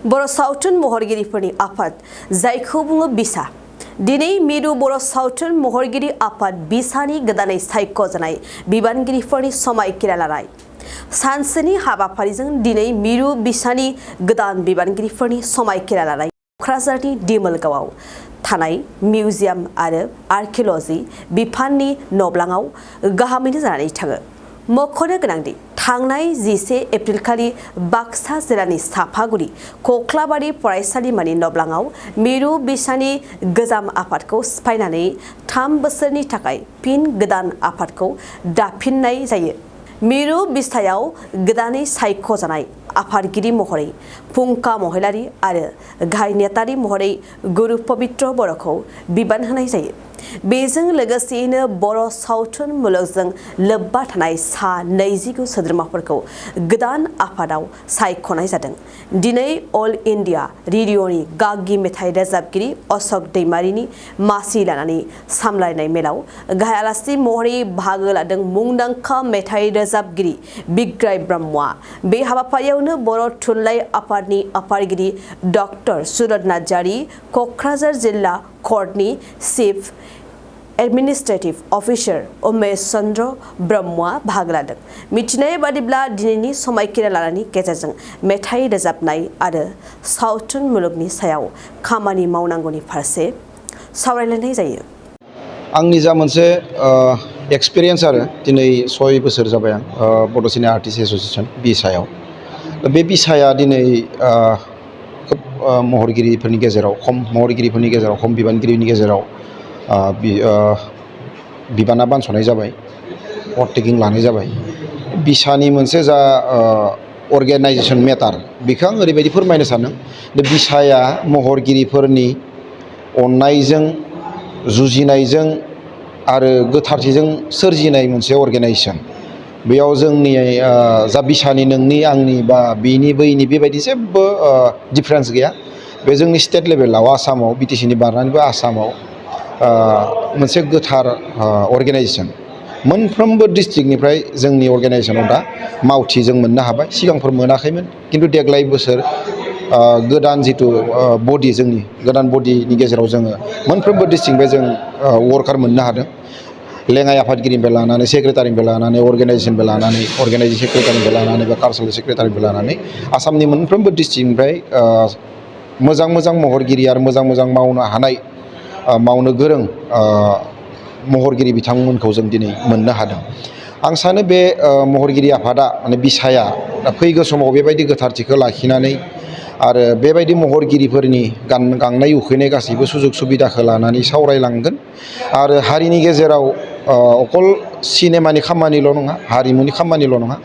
बर' सावथुन महरगिरिफोरनि आफाद जायखौ बुङो बिसा दिनै मिरु बर' सावथुन महरगिरि आफाद बिसानि गोदानै सायख'जानाय बिबानगिरिफोरनि समायखिरा लानाय सानसेनि हाबाफारिजों दिनै मिरु बिसानि गोदान बिबानगिरिफोरनि समायखिरा लानाय क'क्राझारनि दिमोलगावआव थानाय मिउजियाम आरो आर्किअल'जि बिफाननि न'ब्लाङाव गाहामैनो जानानै थाङो। मख'नो गोनांदि थांनाय 11 एप्रिलखालि बाक्सा जिल्लानि साफागुरि कख्लाबारि फरायसालिमानि न'ब्लाङाव मिरु बिसानि गोजाम आफादखौ सिफायनानै 3 बोसोरनि थाखाय फिन गोदान आफादखौ दाफिननाय जायो। मिरु बिसायाव गोदानै सायख'जानाय आफादगिरि महरै फुंखा महिलारि आरो गाहाय नेतारि महरै गुरु पबित्र बर'खौ बिबान होनाय जायो। बेजों लोगोसेयैनो बर' सावथुन मुलुगजों लोब्बा थानाय सा 29 सोद्रोमाफोरखौ गोदान आफादाव सायख'नाय जादों। दिनै अल इन्डिया रेडिअ'नि गागि मेथाइ रोजाबगिरि अशोक दैमारिनि मासि लानानै सामलायनाय मेलाव गाहाय आलासि महरै बाहागो लादों मुंदांखा मेथाइ रोजाबगिरि बिग्राय ब्रह्मआ। बे हाबाफारियावनो बर' थुनलाइ आफादनि आफादगिरि डक्टर सुरत नार्जारि, क'क्राझार जिल्ला कर्टनि chief administrative officer Umesh Chandra ब्रह्मआ बाहागो लादों। मिथिनाय बादिब्ला दिनैनि समायखिरा लानायनि गेजेरजों मेथाइ रोजाबनाय आरो सावथुन मुलुगनि सायाव खामानि मावनांगौनि फारसे सावरायलायनाय जायो। आंनि जा मोनसे एक्सपिरियेन्स आरो दिनै 6 बोसोर जाबाय आं बड' सिने आर्टिस्ट एस'सिएसन बिसायाव। बे बिसाया दिनै खोब महरगिरिफोरनि गेजेराव खम बिबानगिरिनि गेजेराव बिबाना बानस'नाय जाबाय, अभारटेकिं लानाय जाबाय। बिसानि मोनसे जा अर्गेनाइजेसन मेटार बेखौ आं ओरैबायदि फोरमायनो सानदों। बिसाया महरगिरिफोरनि अननायजों, जुजिनायजों आरो गोथारथिजों सोरजिनाय मोनसे अर्गेनाइजेसन। बेयाव जोंनि जा बिसानि नोंनि आंनि बा बिनि बैनि बेबायदि जेबो डिफारेन्स गैया। बे जोंनि स्टेट लेभेलाव आसामाव बिटिसिनि बारनानैबो आसामाव मोनसे गोथार अर्गेनाइजेसन। मोनफ्रोमबो डिस्ट्रिक्टनिफ्राय जोंनि अर्गेनाइजेसनाव दा मावथि जों मोननो हाबाय। सिगांफोर मोनाखैमोन, खिन्थु देग्लाय बोसोर गोदान जिथु बडि, जोंनि गोदान बडिनि गेजेराव जोङो मोनफ्रोमबो डिस्ट्रिक्टनिफ्राय जों वर्कार मोननो हादों। लेङाइ आफादगिरिनिफ्राय लानानै, सेक्रेटारिनिफ्राय लानानै, अर्गेनाइजेसननिफ्राय लानानै, अर्गेनाइजिं सेक्रेटारिनिफ्राय लानानै बा कालचारेल सेक्रेटारिनिफ्राय लानानै आसामनि मोनफ्रोमबो डिस्ट्रिक्टनिफ्राय मोजां मोजां महरगिरि आरो मोजां मोजां मावनो हानाय, मावनो गोरों महरगिरि बिथांमोनखौ जों दिनै मोननो हादों। आं सानो बे महरगिरि आफादा माने बिसाया फैगौ समाव बेबायदि गोथारथिखौ लाखिनानै आरो बेबायदि महरगिरिफोरनि गांनाय उखैनाय गासैबो सुजुग सुबिदाखौ लानानै सावरायलांगोन आरो हारिनि गेजेराव अकल सिनेमानि खामानिल' नङा, हारिमुनि खामानिल' नङा,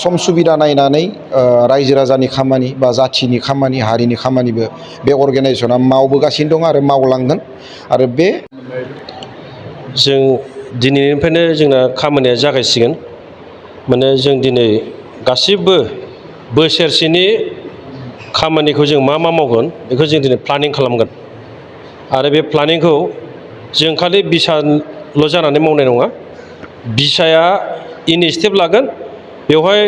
सम सुबिदा नायनानै रायजो राजानि खामानि बा जाथिनि खामानि, हारिनि खामानिबो बे अर्गेनाइजेसना मावबोगासिनो दं आरो मावलांगोन। आरो बे जों दिनैनिफ्रायनो जोंना खामानिया जागायसिगोन। माने जों दिनै गासिबो बोसोरसेनि खामानिखौ जों मा मावगोन बेखौ जों दिनै प्लानिं खालामगोन। आरो बे प्लानिंखौ जों खालि बिसाल' जानानै मावनाय नङा, बिसाया इनिसिएटिभ लागोन। बेवहाय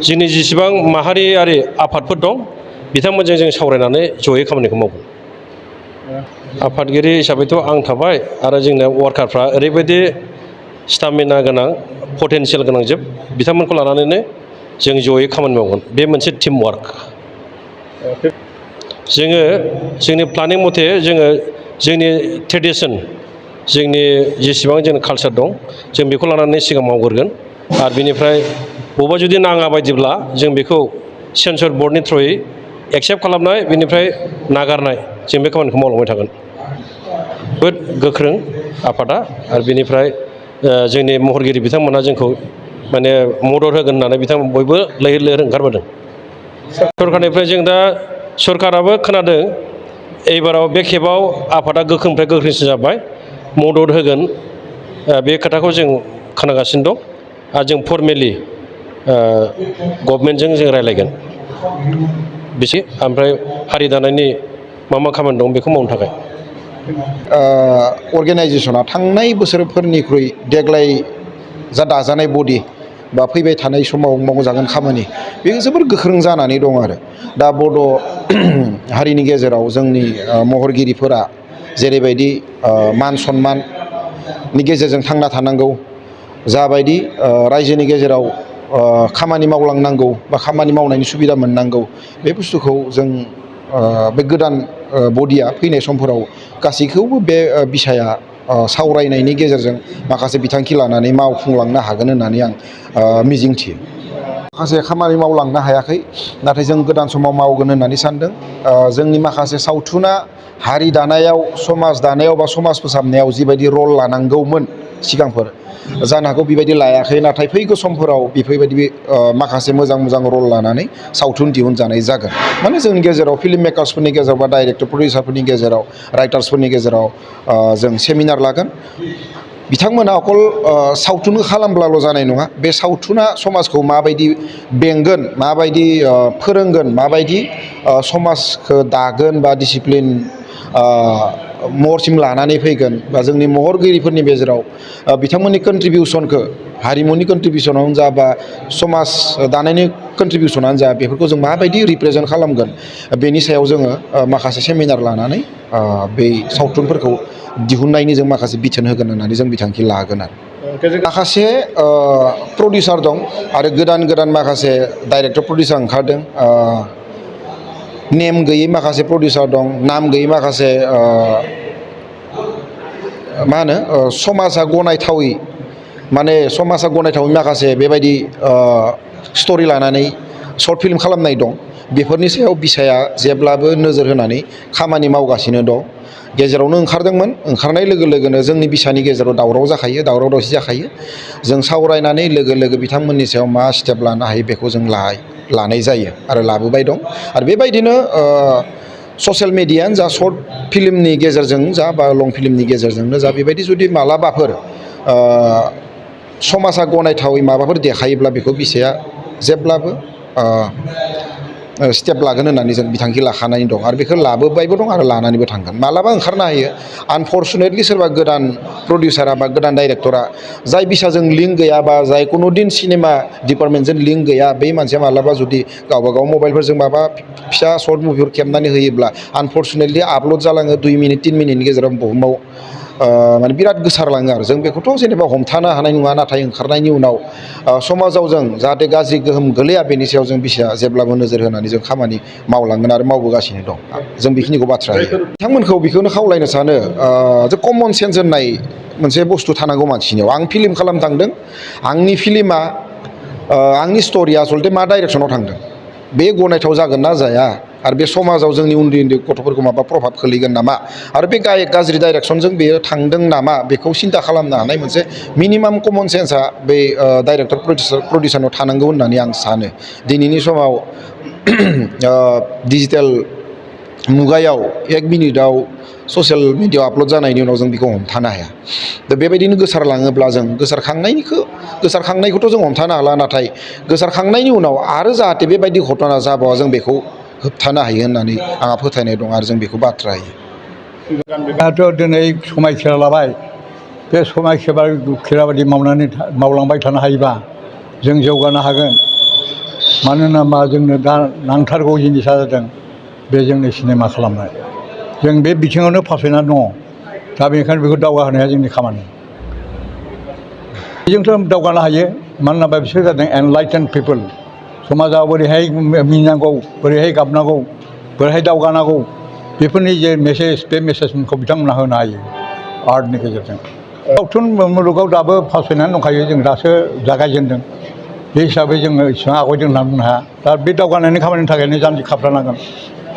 जोंनि जेसेबां माहारियारि आफादफोर दं बिथांमोनजों जों सावरायनानै जयै खामानिखौ मावगोन। आफादगिरि हिसाबैथ' आं थाबाय आरो जोंना वार्कारफ्रा ओरैबायदि स्टामिना गोनां, पटेनसियेल गोनां जोब, बिथांमोनखौ लानानैनो जों जयै खामानि मावगोन। बे मोनसे टिम वार्क। जोङो जोंनि प्लानिं मथे जोङो जोंनि ट्रेडिसन, जोंनि जेसेबां जोंनि कालचार दं जों बेखौ लानानै सिगां मावग्रोगोन। आरो बेनिफ्राय बबेबा जुदि नाङा बायदिब्ला जों बेखौ सेन्सर बर्डनि थ्रुयै एक्सेप्ट खालामनाय, बेनिफ्राय नागारनाय, जों बे खामानिखौ मावलांबाय थागोन। जोबोद गोख्रों आफादा आरो बेनिफ्राय जोंनि महरगिरि बिथांमोना जोंखौ माने मदद होगोन होननानै बिथांमोन बयबो लैहोर लैहोर ओंखारबोदों। सरकारनिफ्राय जों दा सरकाराबो खोनादों एबाराव बे खेबाव आफादा गोख्रोंनिफ्राय गोख्रोंसिन जाबाय, मदद होगोन, बे खोथाखौ जों खोनागासिनो दं। आरो जों फर्मेलि गभर्नमेन्टजों जों रायज्लायगोन बेसे, ओमफ्राय हारि दानायनि मा खामानि दं बेखौ मावनो थाखाय। अर्गेनाइजेसना थांनाय बोसोरफोरनिख्रुइ देग्लाय जा दाजानाय बडि बा फैबाय थानाय समाव मावजागोन खामानि बे जोबोर गोख्रों जानानै दं आरो दा बड' हारिनि गेजेराव जोंनि महरगिरिफोरा जेरैबायदि मान सन्माननि गेजेरजों थांना थानांगौ जाबायदि रायजोनि गेजेराव खामानि मावलांनांगौ बा खामानि मावनायनि सुबिदा मोननांगौ बे बुस्थुखौ जों बे गोदान बडिया फैनाय समफोराव गासैखौबो बे बिसाया सावरायनायनि गेजेरजों माखासे बिथांखि लानानै मावफुंलांनो हागोन होननानै आं मिजिंथियो माखासे खामानि मावलांनो हायाखै नाथाय जों गोदान समाव मावगोन होननानै सानदों जोंनि माखासे सावथुना हारि दानायाव समाज दानायाव बा समाज फोसाबनायाव जिबायदि रल लानांगौमोन सिगांफोर जानो हागौ बेबायदि लायाखै नाथाय फैगौ समफोराव बेफोरबायदि माखासे मोजां मोजां रल लानानै सावथुन दिहुनजानाय जागोन माने जोंनि गेजेराव फिल्म मेकार्सफोरनि गेजेराव बा डाइरेक्टर प्रडिउसारफोरनि गेजेराव राइटार्सफोरनि गेजेराव जों सेमिनार लागोन बिथांमोना अकल सावथुन खालामब्लाल' जानाय नङा बे सावथुना समाजखौ माबायदि बेंगोन माबायदि फोरोंगोन माबायदि समाजखौ दागोन बा डिसिप्लिन महरसिम लानानै फैगोन बा जोंनि महरगिरिफोरनि गेजेराव बिथांमोननि कन्ट्रिबिउसनखौ हारिमुनि कन्ट्रिबिउसनावनो जा बा समाज दानायनि कन्ट्रिबिउसनानो जा बेफोरखौ जों माबायदि रिप्रेजेन्ट खालामगोन बेनि सायाव जोङो माखासे सेमिनार लानानै बै सावथुनफोरखौ दिहुननायनि जों माखासे बिथोन होगोन होननानै जों बिथांखि लागोन आरो माखासे प्रडिउसार दं आरो गोदान गोदान माखासे डाइरेक्टर प्रडिउसार ओंखारदों नेम गैयै माखासे प्रडिउसार दं नाम गैयै माखासे मा होनो समाजा गनायथावै माने समाजा गनायथावै माखासे बेबायदि स्ट'रि लानानै सर्ट फिल्म खालामनाय दं बेफोरनि सायाव बिसाया जेब्लाबो नोजोर होनानै खामानि मावगासिनो दं गेजेरावनो ओंखारदोंमोन ओंखारनाय लोगो लोगोनो जोंनि बिसानि गेजेराव दावराव जाखायो दावराव दावसि जाखायो जों सावरायनानै लोगो लोगो बिथांमोननि सायाव मा स्टेप लानो हायो बेखौ जों लानाय जायो आरो लाबोबाय दं आरो बेबायदिनो ससियेल मिडियानो जा सर्ट फिल्मनि गेजेरजों जा बा लं फिल्मनि गेजेरजोंनो जा बेबायदि जुदि मालाबाफोर समाजा गनायथावै माबाफोर देखायोब्ला बेखौ बिसाया जेब्लाबो स्टेप लागोन होननानै जों बिथांखि लाखानानै दं आरो बेखौ लाबोबायबो दं आरो लानानैबो थांगोन मालाबा ओंखारनो हायो आनफर्चुनेटलि सोरबा गोदान प्रडिउसारा बा गोदान डाइरेक्टरा जाय बिसाजों लिंक गैया बा जाय कुनु दिन सिनेमा डिपार्टमेन्टजों लिंक गैया बे मानसिया मालाबा जुदि गावबागाव मबाइलफोरजों माबा फिसा सर्ट मुभिफोर खेबनानै होयोब्ला आनफर्चुनेटलि आपल'ड जालाङो 2 मिनिट 3 मिनिटनि गेजेराव बुहुमाव माने बिराद गोसारलाङो आरो जों बेखौथ' जेनेबा हमथानो हानाय नङा नाथाय ओंखारनायनि उनाव समाजाव जों जाहाथे गाज्रि गोहोम गोलैया बेनि सायाव जों बिसाया जेब्लाबो नोजोर होनानै जों खामानि मावलांगोन आरो मावबोगासिनो दं जों बेखिनिखौ बाथ्रा होयो बिथांमोनखौ बेखौनो खावलायनो सानो जे कमन सेन्स होननाय मोनसे बुस्थु थानांगौ मानसिनियाव आं फिल्म खालामनो थांदों आंनि फिल्मा आंनि स्ट'रिया आसलथे मा डाइरेक्सनाव थांदों बे गनायथाव जागोन ना जाया आरो बे समाजाव जोंनि उन्दै उन्दै गथ'फोरखौ माबा प्रभाब खोलैगोन नामा आरो बे गाज्रि डाइरेक्सनजों बेयो थांदों नामा बेखौ सिन्था खालामनो हानाय मोनसे मिनिमाम कमन सेन्सआ बे डाइरेक्टर प्रडिउसारनाव थानांगौ होननानै आं सानो दिनैनि समाव डिजिटेल मुगायाव 1 मिनिटाव ससियेल मिडियाआव आपल'ड जानायनि उनाव जों बेखौ हमथानो हाया दा बेबायदिनो गोसारलाङोब्ला जों गोसारखांनायखौथ' जों हमथानो हाला नाथाय गोसारखांनायनि उनाव आरो जाहाथे बेबायदि घटना जाबावा जों बेखौ होबथानो हायो होननानै आंहा फोथायनाय दं आरो जों बेखौ बाथ्रा होयो दाथ' दिनै समायखिरा लाबाय बे समायखिरा बायदि मावलांबाय थानो हायोबा जों जौगानो हागोन मानो होनोबा जोंनो दा नांथारगौ जिनिसा जादों बे जोंनि सिनेमा खालामनाय जों बे बिथिङावनो फासयनानै दङ दा बेनिखायनो बेखौ दावगाहोनाया जोंनि खामानि बेजोंथ' दावगानो हायो मानो होनोबा बिसोर जादों एनलाइटेन पिपोल समाजाव बोरैहाय मिनिनांगौ बोरैहाय गाबनांगौ बोरैहाय दावगानांगौ बेफोरनि जे मेसेज बे मेसेजखौ बिथांमोनहा होनो हायो आर्टनि गेजेरजों सावथुन मुलुगाव दाबो फासयनानै दंखायो जों दासो जागायजेनदों बे हिसाबै जोङो इसेबां आवगायदों होनना बुंनो हाया दा बे दावगानायनि खामानिनि थाखायनो जानजि खाफ्रानांगोन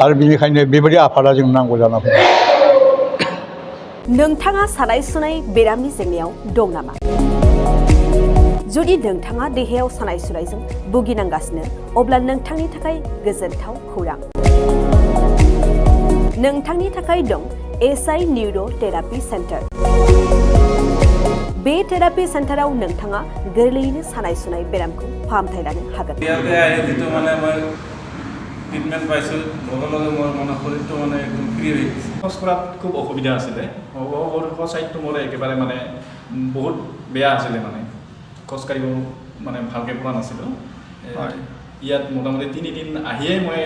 आरो बेनिखायनो बेबायदि आफादा जों नांगौ जाना फैदों नोंथाङा सानाय सुनाय बेरामनि जेंनायाव दं नामा जुदि नोंथाङा देहायाव सानाय सुनायजों भुगिनांगासिनो अब्ला नोंथांनि थाखाय गोजोनथाव खौरां नोंथांनि थाखाय दं एसआइ निउर' थेरापि सेन्टार बे थेरापि सेन्टाराव नोंथाङा गोरलैयैनो सानाय सुनाय बेरामखौ फाहामथाय लानो हागोन ট্ৰিটমেণ্ট পাইছোঁ লগে লগে মোৰ মানে শৰীৰটো মানে একদম ফ্ৰী হৈ গৈছে খোজ কঢ়াত খুব অসুবিধা আছিলে ছাইডটো মোৰ একেবাৰে মানে বহুত বেয়া আছিলে মানে খোজকাঢ়িব মানে ভালকৈ পৰা নাছিলোঁ ইয়াত মোটামুটি 3 দিন আহিয়ে মই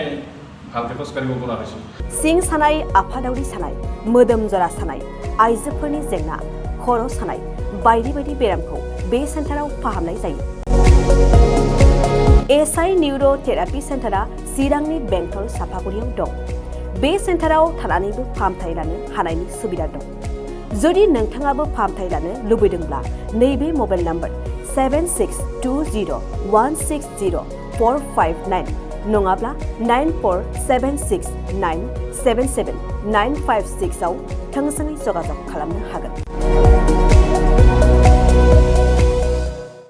ভালকৈ খোজকাঢ়িব পৰা হৈছোঁ सिं सानाय आफादावरि सानाय मोदोम जरा सानाय आइजोफोरनि जेंना खर' सानाय बायदि बायदि बेरामखौ बे सेन्टाराव फाहामनाय जायो एसआइ निउर' थेरापि सेन्टारा चिरांनि बेंटल सापागुरियाव दं बे सेन्टाराव थानानैबो फाहामथाय लानो हानायनि सुबिदा दं जुदि नोंथाङाबो फाहामथाय लानो लुबैदोंब्ला नैबे मबाइल नम्बर 7620160459 नङाब्ला 9476977956 आव थोंजोङै जगाजग खालामनो हागोन।